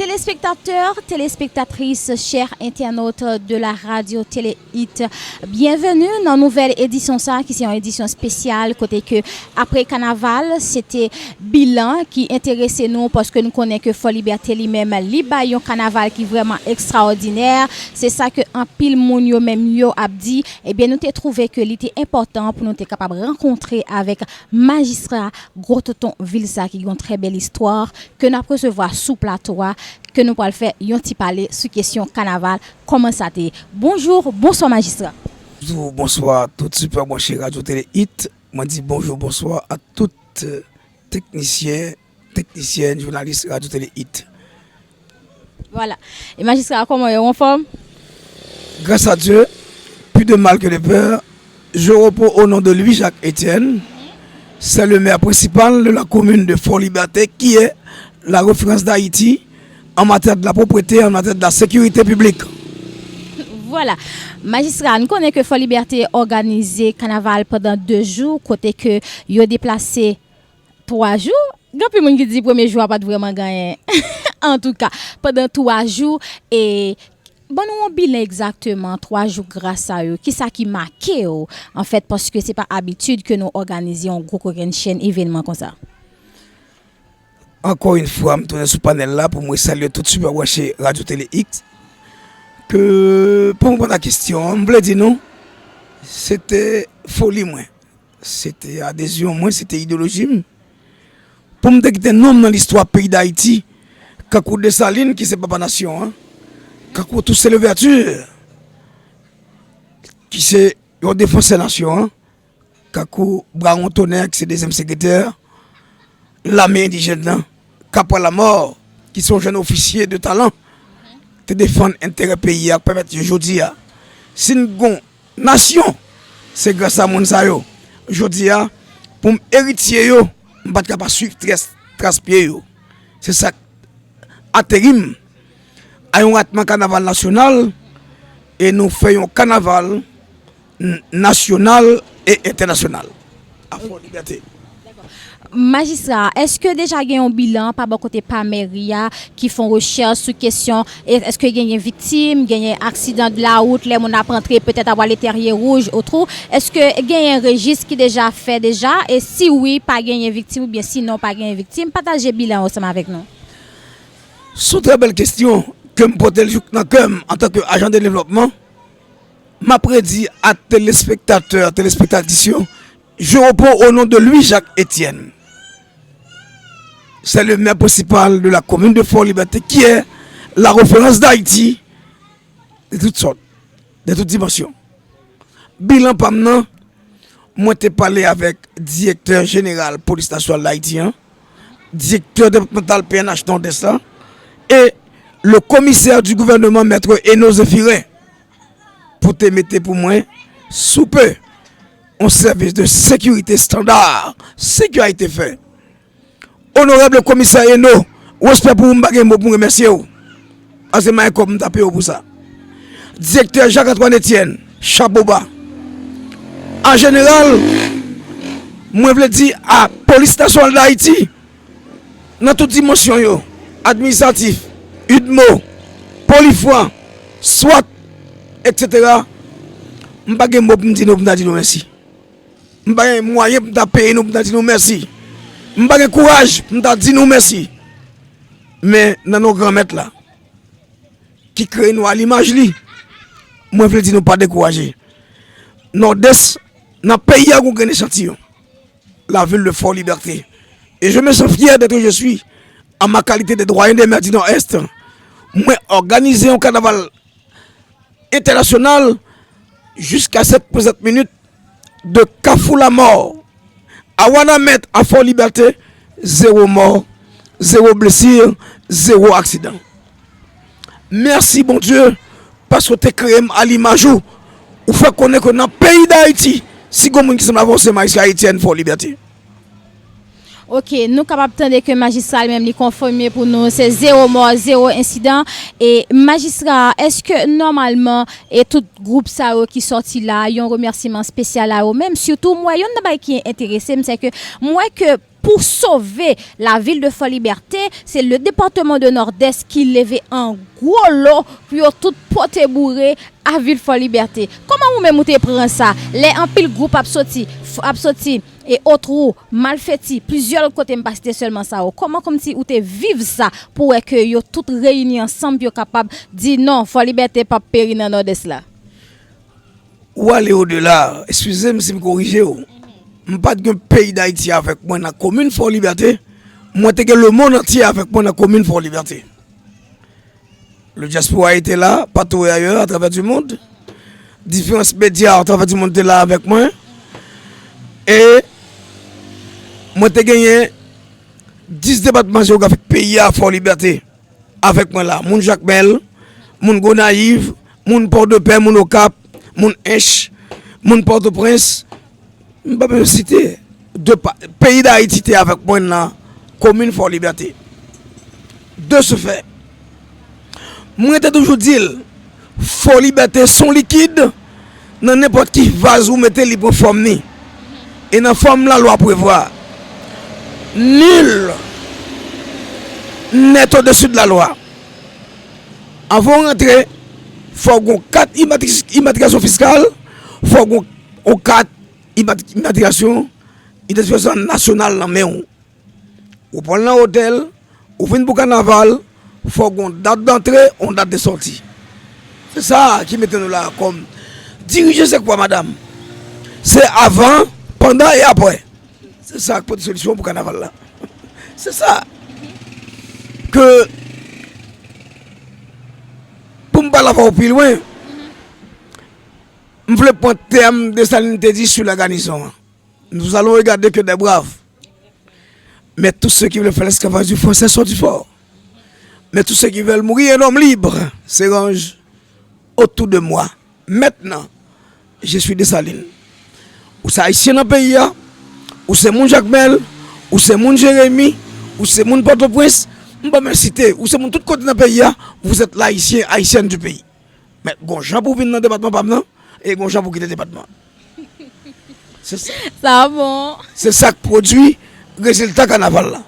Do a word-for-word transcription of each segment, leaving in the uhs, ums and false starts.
Téléspectateurs, téléspectatrices, chers internautes de la radio Télé Hit, byenveni nan nouvèl edisyon sa a ki se yon edisyon espesyal kote ke apre kanaval se te bilan ki enterese nou paske nou konnen ke Fò Libète li menm li bay yon kanaval ki vrèman ekstraòdinè. Se sa ke anpil moun yo menm yo ap di. Ebyen nou te twouve ke li te enpòtan pou nou te kapab rankontre avèk majistra Gwo Tonton vil sa ki gen yon trè bèl istwa ke n ap resevwa sou plato a, ke nou pral fè yon ti pale sou kesyon kanaval, kòman sa te ye. Bonjou, bonswa majistra. Bonjou, bonswa tout sipè branche Radyo Tele It. Mwen di bonjou, bonswa a tout teknisyen, teknisyèn, jounalis Radyo Tele It. Vwala. E majistra, kòman w ye, ou anfòm? Grâce à Dieu, plus de mal que de peur, je réponds au nom de Louis Jacques Etienne. C'est le maire principal de la commune de Fort-Liberté qui est la référence d'Haïti en matière de la propreté, en matière de la sécurité publique. Vwala. Majistra, nou konnen ke Fò Libète òganize kanaval pandan de jou, kote ke yo deplase twa jou. Gen anpil moun ki di premye jou a pa t vrèman gen anyen. Antouka, pandan twa jou, e ban nou yon bilan egzakteman twa jou gras sa yo. Kisa ki make w, anfèt, paske se pa abitid ke nou òganize yon gwo kokennchenn evènman konsa. Ankò yon fwa, m tounen sou panèl la pou mwen salye tout sipè branche Radyo Tele It. Ke, pou m reponn a kesyon an, m vle di nou, se te foli mwen. Se te adezyon mwen, se te ideyoloji m. Pou m te kite non m nan listwa peyi Dayiti, kankou Desalin ki se papa nasyon an, kankou Toussaint Louverture ki se yon defansè nasyon an, kankou Brawon Tonè ki se dezyèm sekretè lame endijèn nan, Kapwa Lamò ki se yon jèn ofisye de talan, te defann enterè peyi a, pèmèt yo jodi a, si n gon nasyon, se gras a moun sa yo. Jodi a, pou m eritye yo, m pa t ka pa swiv tras, tras pye yo. Se sa k ateri m a yon ratman kanaval nasyonal, e nou fè yon kanaval n-, nasyonal e entènasyonal. A Fò Libète. Majistra, èske deja gen yon bilan pa bò kote pa mèri a ki fè yon rechèch sou kesyon, e èske genyen viktim, genyen aksidan de la wout, lè moun ap rantre petèt ap ale Tèrye Wouj, otrou? Èske genyen rejis ki deja fè deja? E si wi, pa genyen viktim oubyen sinon pa genyen viktim, pataje bilan ansanm avèk nou. Se yon trè bèl kesyon ke m pote l jouk nan kè m antanke ajan de devlòpman. M ap redi a telespektatè, telespektatris yo, je réponds au nom de Louis Jacques Etienne. C'est le maire principal de la commune de Fort-Liberté, qui est la référence d'Haïti de toutes sortes, de toutes dimensions. Bilan pa m nan, mwen te pale avèk direktè jeneral Polis Nasyonal Dayiti an, direktè depatmantal P N H Nòdès la, e le commissaire du gouvernement, Maître Eno Zéphirin, pou te mete pou mwen, sou pe, yon sèvis de sekirite estanda, sekirite fè. Onorab komisè Eno, respè pou ou, m pa gen mo pou m remèsye w. Paske m pa gen kòb m ta peye w pou sa. Direktè Jacques Antoine Etienne, chapo ba. An jeneral, mwen vle di a Polis Nasyonal Dayiti, nan tout dimansyon yo, administratif, idmo, polifran, swat, etsetera, m pa gen mo pou m di nou, pou m ta di nou mèsi. M pa gen mwayen pou m ta peye nou, pou m ta di nou mèsi. M pa gen kouraj pou m ta di nou mèsi. Men, nan non Granmèt la, ki kreye nou a limaj li, mwen vle di nou pa dekouraje. Nòdès, nan peyi a, gon grenn echantiyon. La ville de Fort-Liberté. Et je me sens fier d'être où je suis, en ma qualité de doyen des maires du Nord-Est. Mwen òganize yon kanaval entènasyonal jiska sèt prezant minit de Kafou Lamò a Wanament a Fò Libète, zewo mò, zewo blesi, zewo aksidan. Mèsi Bondye, paske w te kreye m a limaj ou. Ou fè konnen ke nan peyi Dayiti, si gon moun ki sanble avè w, se Majistra Etienne Fò Libète. Ok, nou kapab tande ke majistra li menm li konfime pou nou se zewo mò, zewo ensidan. E majistra, èske nòmalman e tout gwoup sa yo ki sòti la, yon remèsiman espesyal a yo menm? Sitou, m wè youn nan bagay ki enterese m, se ke m wè ke pou sove lavil de Fò Libète, se le département de Nòdès ki leve an gwo lo pou yo tout pote boure a vil Fò Libète. Kòman ou menm ou te pran sa? Lè anpil gwoup ap soti, ap soti e Otwou, Malfeti, plizyè lòt kote, m pa site sèlman sa yo. Kòman kòmsi ou te viv sa pou wè ke yo tout reyini ansanm pou yo kapab di non, Fò Libète p ap peri nan Nòdès la? Ou ale odela, eskize m si m korije w. M pa t gen peyi Dayiti avèk mwen nan komin Fò Libète, mwen te gen lemonn antye avèk mwen nan komin Fò Libète. Le diaspora était là, partout et ailleurs, à travers du monde. Diferans medya atravè di mond te la avèk mwen. E mwen te genyen dis depatman jewografik peyi a, Fò Libète, avèk mwen la. Moun Jakmèl, moun Gonayiv, moun Pòdepè, moun Okap, moun Ench, moun Pòtoprens, m pa menm site, de pa, peyi Dayiti te avèk mwen nan komin Fò Libète. De ce fait, mwen te toujou di l, Fò Libète se yon likid nan nenpòt ki vaz ou mete li pran fòm ni. E nan fòm lalwa prevwa. Nul n'est au-dessus de la loi. Anvan w rantre, fò w gen yon kat imatrikilasyon fiskal, fò w gen yon kat imatrikilasyon idantifikasyon nasyonal nan men w. Ou pran l nan otèl, ou vin pou kanaval, fò w gen yon dat dantre, yon dat de sòti. Se sa ki mete nou la kòm dirijan se kwa madanm? Se avan, pandan e aprè. Se sa k pote solisyon pou kanaval la. Se sa. Ke pou m pale avè w pi lwen, m vle pran tèm Desalin te di sou la garnizon an. Nous allons regarder que des braves. Mais tous ceux qui veulent faire l'esclavage du français sont du fort. Mais tous ceux qui veulent mourir un homme libre se rangent autour de moi. Maintenant, je suis Desalin. Ou se ayisyen nan peyi a, ou se moun Jakmèl, ou se moun Jeremi, ou se moun Pòtoprens, m pa menm site, ou se moun tout kote nan peyi a, vous êtes l'haïtien, haïtienne du pays. Men gon jan pou vin nan depatman pa m nan, e gon jan pou kite depatman. Se sa. Sa bon. Se sa k pwodui rezilta kanaval la.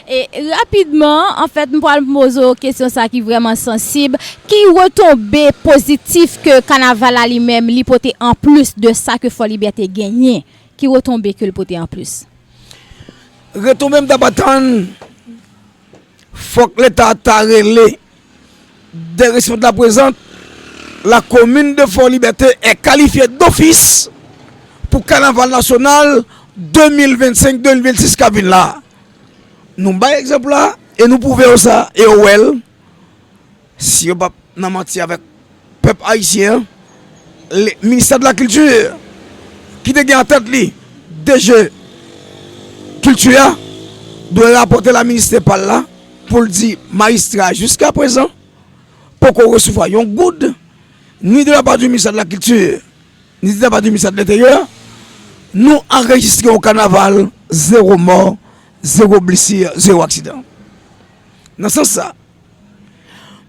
E rapidman, anfèt, m pral poze w kesyon sa ki vrèman sansib. Ki retonbe pozitif ke kanaval la li menm li pote anplis de sa ke Fò Libète genyen? Ki retonbe ke l pote anplis? Retonbe m t ap atann, fòk Leta ta rele des responsables présents, la commune de Fort Liberté est qualifiée d'office pour carnaval national deux mille vingt-cinq, deux mille vingt-six k ap vin la. Nou bay egzanp la e nou pwouve yo sa e yo wè l. Si yo p ap nan manti avèk pèp ayisyen an, le, ministè de la kilti ki te gen an tèt li D G kilti a dwe rapòte la ministè pa l la pou l di majistra jiskaprezan poko resevwa yon goud ni de la pa di ministè de la kilti ni de la pa di ministè de lenteryè. Nou anrejistre yon kanaval, zewo mò, zewo blesi, zewo aksidan. Nan sans sa,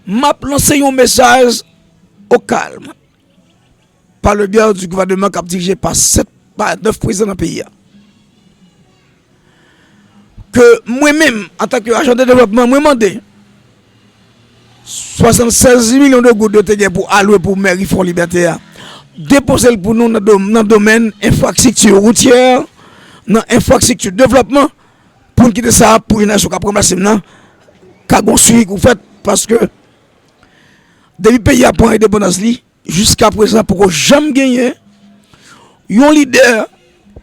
m ap lanse yon mesaj o kalm pa le byen di gouvèneman k ap dirije pa sèt, pa nèf prezidan nan peyi a. Ke mwen menm, antanke ajan de devlopman, mwen mande swasannsèz milyon de goud yo te gen pou alwe pou mèri Fò Libète a, depoze l pou nou nan do, nan domèn enfrastrikti woutyè, nan enfrastrikti devlopman, pou n kite sa pou jenerasyon k ap ranplase m nan ka gon swivi k ou fèt, paske depi peyi a pran endepandans li, jiskaprezan poko janm genyen yon lidè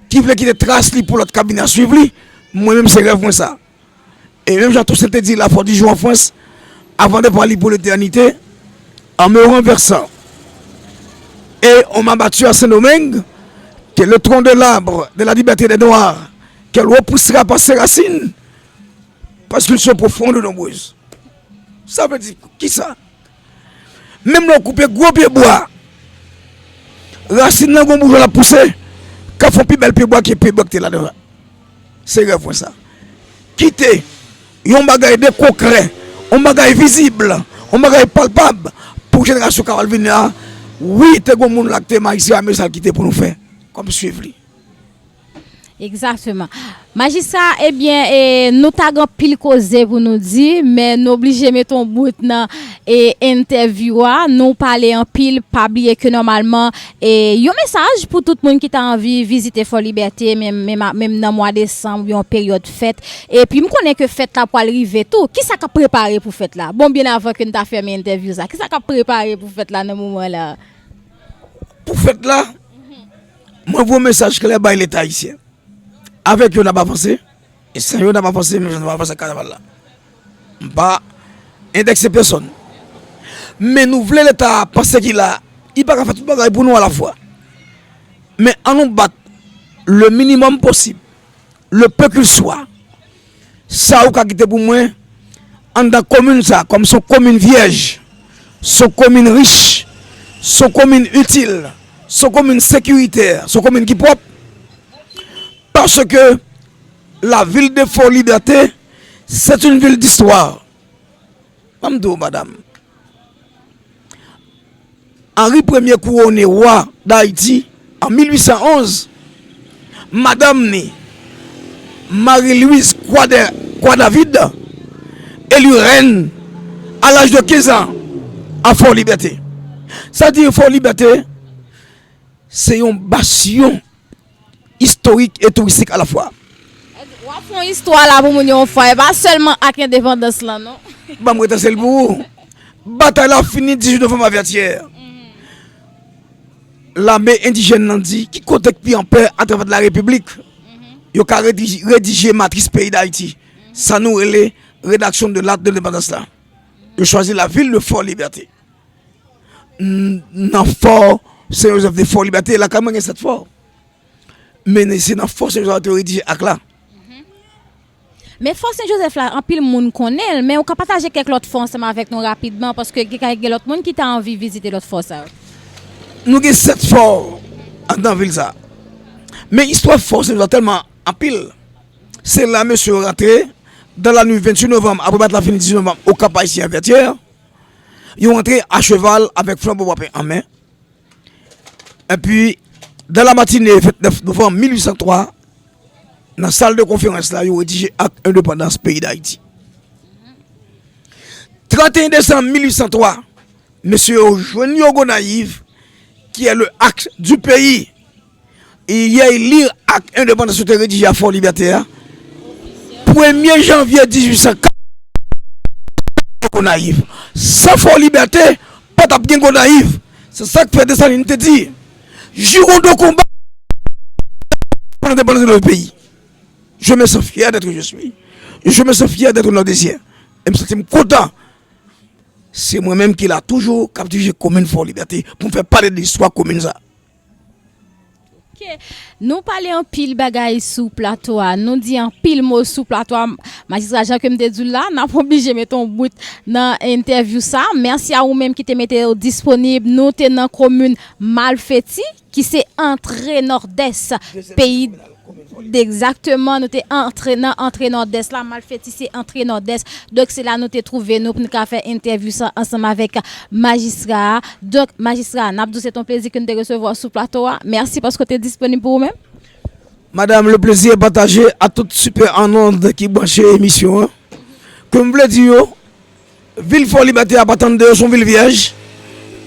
ki vle kite tras li pou lòt k ap vini a swiv li. Mwen menm se rèv mwen sa. E menm jan Toussaint te di la fò di jou an Frans, avant de parler pour l'éternité, en me renversant et on m'a battu à Saint-Domingue, que le tronc de l'arbre de la liberté des Noirs, qu'elle repoussera par ses racines, parce qu'ils sont profondes et nombreuses. Sa vle di kisa? Menm lè w koupe gwo pye bwa, rasin nan gon boujwa l ap pouse, k ap fè yon pi bèl pye bwa ke pye bwa ki te ladan an. Se rèv mwen sa. Kite yon bagay de konkrè, yon bagay vizib, yon bagay palpab pou jenerasyon k ap al vini a. Wi, te gon moun la ki te majistra, men sa l kite pou nou fè kòm swiv li. Egzakteman. Majistra, ebyen, e, nou ta gen anpil koze pou nou di, men nou oblije mete yon bout nan, e, entèvyou a. Nou pale anpil, pa bliye ke nòmalman, e, yon mesaj pou tout moun ki ta anvi vizite Fò Libète, menm, menm, menm nan mwa desanm, yon peryòd fèt. Epi m konnen ke fèt la pral rive tou. Kisa k ap prepare pou fèt la? Bon, byen avan ke n ta fèmen entèvyou sa, kisa k ap prepare pou fèt la nan moman la? Pou fèt la, mwen voye mesaj klè bay Leta ayisyen. Avèk yo n ap avanse, e san yo n ap avanse, menm jan n ap avanse ak kanaval la. M pa endekse pèsòn. Men nou vle Leta a panse ki la, li pa ka fè tout bagay pou nou alafwa. Men an nou bat le minimum posib, le peu qu'il soit. Sa ou ka kite pou mwen, anndan komin sa, kòm se yon komin vyèj, se yon komin rich, se yon komin itil, se yon komin sekiritè, se yon komin ki pwòp. Parce que la ville de Fort-Liberté, c'est une ville d'histoire. Ban m di w, madanm, Henri Premye kouwone wa Dayiti an mil uit san onz, madanm ni, Marie-Louise Croix de, Croix David, élue reine à l'âge de quinze ans à Fort-Liberté. Sa di Fort-Liberté, se yon basyon istorik e touristik alafwa. W ap fè yon istwa la pou moun yo yon fwa, e pa sèlman ak endepandans lan, non. Ban m retranse l pou ou. Batay la fini dizuit novanm a Vètyè. Lame endijèn nan di ki kote k pi anpè atravè la repiblik. Yo ka redije, redije matris peyi Dayiti. Sa nou rele rédaction de l'acte d'indépendance la. Yo chwazi la ville de Fort-Liberté. N-, nan Fò Sen Jozèf de Fò Libète, lakay mwen gen sèt fò. Men se nan Fò Sen Jozèf yo te redije ak la. Men Fò Sen Jozèf la, anpil moun konnen l, men ou ka pataje kèk lòt fò ansanm avèk nou rapidman, paske gen, gen lòt moun ki ta anvi vizite lòt fò sa yo. Nou gen sèt fò anndan vil sa. Men istwa Fò Sen Jozèf tèlman anpil. Se la mesye yo rantre, dans la nuit vingt-huit novembre, apre bat la fini dizuit novanm, o Kap Ayisyen a Vètyè. Yo rantre a cheval avèk flanbo bwa pen an men. Epi, dans la matinée vingt-neuf novembre mille huit cent trois, nan sal de konferans la, yo redije ak endepandans peyi Dayiti. Trant et un décembre mille huit cent trois, mesye yo jwenn yo Gonayiv, qui est le axe du pays. Yè li ak endepandans yo te redije a Fò Libète a. Premye janvye dizuit san kat, Gonayiv. San Fò Libète, pa t ap gen Gonayiv. Se sa k fè Desalin te di, jurons de combat pour l'indépendance de notre pays. Je me sens fier d'être où je suis. Je me sens fier d'être nòdezyen. E m santi m kontan. Se mwen menm ki la toujou, k ap dirije komin Fò Libète, pou m fè pale de istwa komin sa. Ok. Nou pale anpil bagay sou plato a. Nou di anpil mo sou plato a. Majistra, jan ke m te di w la, n ap oblije mete yon bout nan entèvyou sa. Mèsi a ou menm ki te mete w disponib. Nou te nan komin Malfeti, ki se antre Nòdès peyi. Egzakteman, nou te antre nan antre Nòdès la. Malfeti se antre Nòdès. Donk, se la nou te twouve nou pou n ka fè entèvyou sa ansanm avèk majistra a. Donk, majistra, n ap di w se t on plezi ke n te resevwa w sou plato a. Mèsi paske w te disponib pou ou menm. Madame, le plaisir est partagé à tout Super en Ondes ki branche emisyon an. Ke m vle di yo, vil Fò Libète a pa tann de yo, se yon vil vyèj,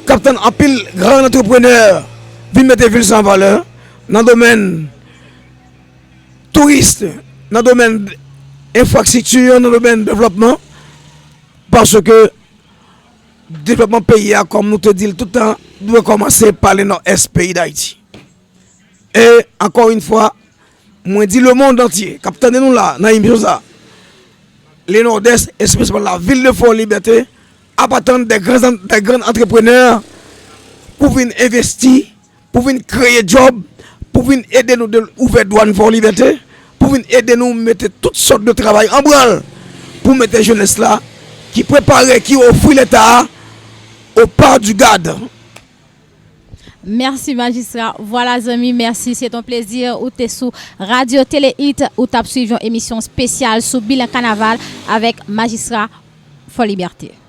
k ap tann anpil gran antreprenè vin mete vil sa an valè, nan domèn touris, nan domèn enfrastrikti, nan domèn devlòpman, paske devlòpman peyi a, kòm nou te di l tout tan, dwe kòmanse pa le Nòdès peyi Dayiti. E, ankò yon fwa, mwen di lemonn antye k ap tande nou la nan emisyon sa, le Nòdès, espesyalman la vil de Fò Libète, ap atann de gran, de gran antreprenè pou vin envesti, pou vin kreye djòb, pou vin ede nou de ouvè dwàn Fò Libète, pou vin ede nou mete tout sòt de travay an branl, pou mete jenès la ki prepare, ki ofri Leta a au pas du garde. Mèsi, majistra. Vwala, zanmi, mèsi. Se t on plezi. Ou te sou Radio Télé Hit. Ou t ap swiv yon emisyon espesyal sou bilan kanaval avèk majistra Fò Libète.